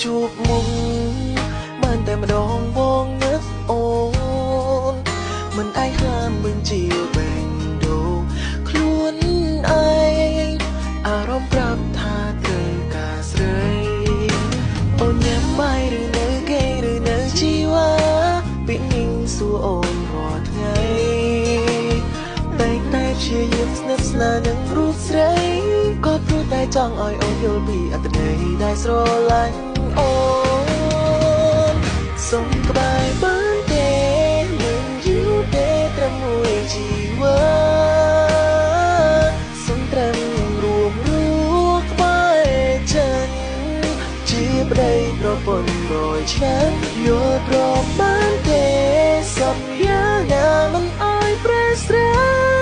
ជួបមុខបានតែម្ដងបងនឹកអូន មិនអាចហាមបញ្ជាបេះដូងខ្លួនឯង អារម្មណ៍ប្រាប់ថាត្រូវការស្រី។ អូនញ៉ាំបាយឬនៅគេ ឬនៅជីវ៉ា ពីញសួរអូនរាល់ថ្ងៃ តែងតែព្យាយាមស្និទ្ធស្នាលនឹងរូបស្រី ក៏ព្រោះតែចង់ឲ្យអូនយល់ពីអត្ថន័យដែលស្រឡាញ់អូន។ សុំក្បែរបានទេ មិនយូរទេ ត្រឹមមួយជីវិត សុំត្រឹមរួមរស់ក្បែរចិន ជាប្តីប្រពន្ធរយឆ្នាំ យល់ព្រមបានទេ សន្យាណាមិនអោយប្រេស្រា